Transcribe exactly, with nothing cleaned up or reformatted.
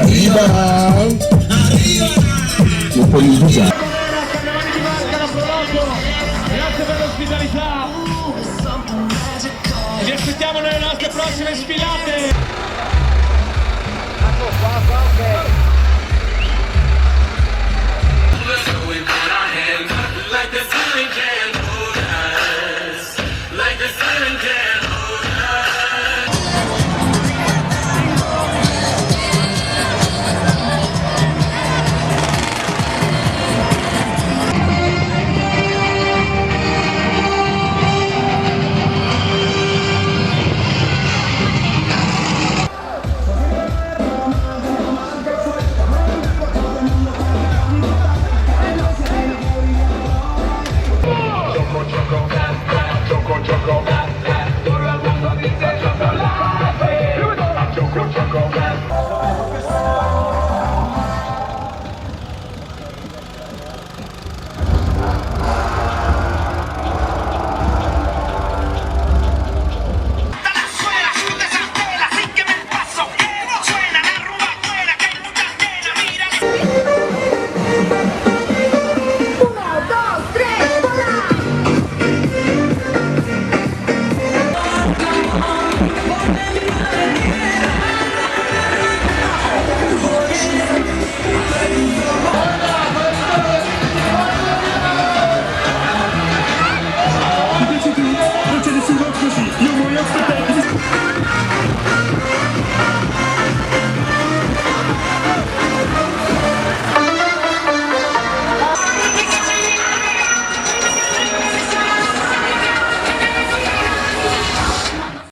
Arriva! Un po' di sbugiardi. Carnevale di Marca, la Proloco, grazie per l'ospitalità. Vi aspettiamo nelle nostre prossime sfilate. Ecco qua, qua, ok.